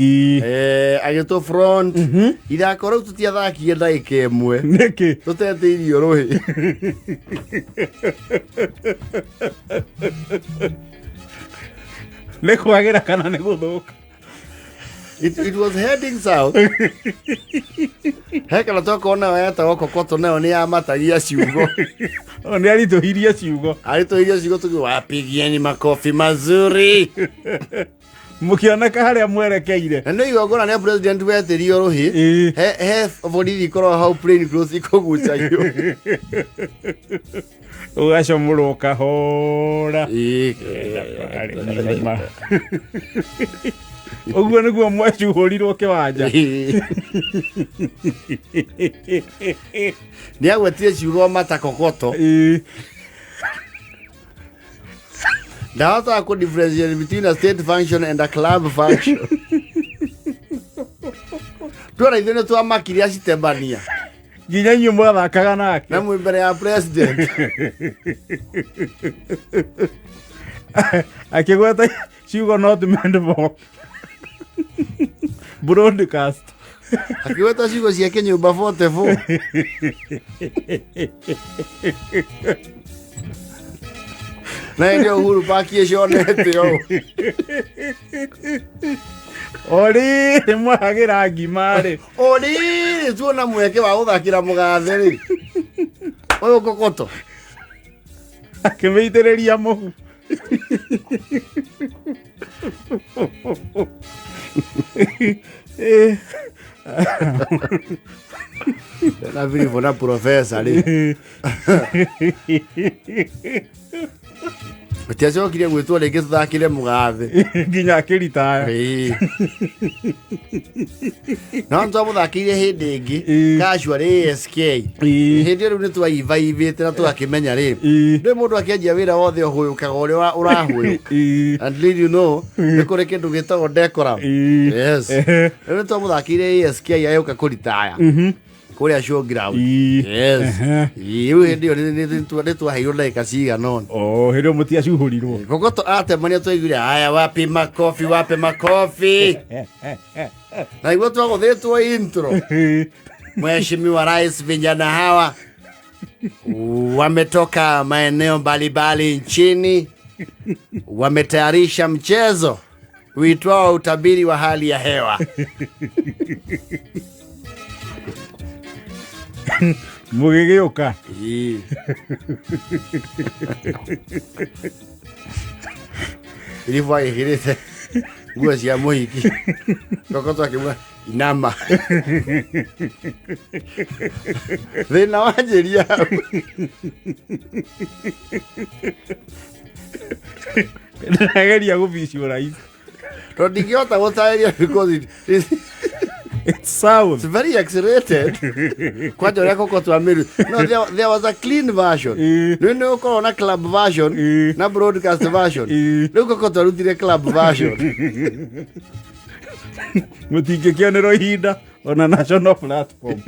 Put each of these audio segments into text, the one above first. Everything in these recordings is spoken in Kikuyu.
Agĩtwo front ithako rĩu tũtiathakirie ndagĩka ĩmwe Nĩkĩ? Tũtete irio rũhĩ. Nĩ kwagĩra kana nĩ gũthũka? It was heading south. He kana twakorwo nayo yetagwo kokoto, nayo nĩ yamatagia ciugo. O nĩ aritũhirie ciugo. Aritũhirie ciugo tugi wapigieni makofi mazuri. Mũkĩoneka harĩa mwerekeire. Na nĩ igongona rĩa president wetĩrio rũhĩ. He borithi ikorwo hau plain clothes ikũgucagio. Ũgacomũrwo kahora. Ũguo nĩguo mwacuhũrirwo kĩwanja. Nĩ agwetire ciugo mata kokoto. Ndahotaga kũ differentiate between a state function and a club function. Tuona ithuĩ nĩ twamakire acitembania. Nginya inyuĩ mwathakaga nake. Na mwĩ mbere ya president. Akĩgweta ciugo not meant for broadcast. Akĩgweta ciugo cia kĩnyũmba 44. Na hĩndĩ ĩyo Uhuru Park ĩconete ũũ. O rĩrĩ mwahagĩra ngima rĩ. O rĩrĩ tuona mweke wa gũthakĩra mũgathe rĩ, ũyũ kokoto akĩmĩitĩrĩria mũhu. Na Filipo na profesa rĩ, tiacokire gwĩtwo rĩngĩ tũthakĩre mũgathe. Nginya akĩritaya. Ĩĩ. No twamũthakĩire hĩndĩ ĩngĩ casual ASK. Hĩndĩ ĩyo rĩu nĩ twaivaivĩte na tũgakĩmenya rĩ, ndũĩ mũndũ akĩanjia wĩra wothe ũhũyũkaga ũrĩa ũrahũyũka. And did you know nĩ kũrĩ kĩndũ gĩtagwo decorum? Yes. Rĩu nĩ twamũthakĩire ASK agĩũka kũritaya kũrĩa showground. Yes. Rĩu hĩndĩ ĩyo nĩ twaheirwo ndagĩka cigana ũna. O hĩndĩ ĩyo mũtiacuhũrirwo. Kokoto atemania twaiguire, "Haya, wapi makofi, wapi makofi?" Na iguo twagũthĩtwo intro, "Mheshimiwa Rais, vijana hawa wametoka maeneo mbalimbali nchini, wametayarisha mchezo uitwao utabiri wa hali ya hewa." Mũgĩgĩũka. Ĩĩ. Iribu agĩkĩrĩte nguo cia mũhiki, kokoto akiuga, "Inama." Thĩna wanjĩria hau. Ndĩrageria gũ visualize. Tondũ ndingĩhota gũtarĩria because It sounds it's very accelerated kwanja ũrĩa kokoto amiru. No, there was a clean version. Rĩu nĩ ũkorwo na club version na broadcast version. Rĩu kokoto arutire club version. Mũtingĩkĩonerwo ihinda ona national platform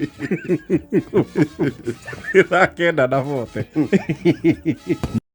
thaa 9 na 40.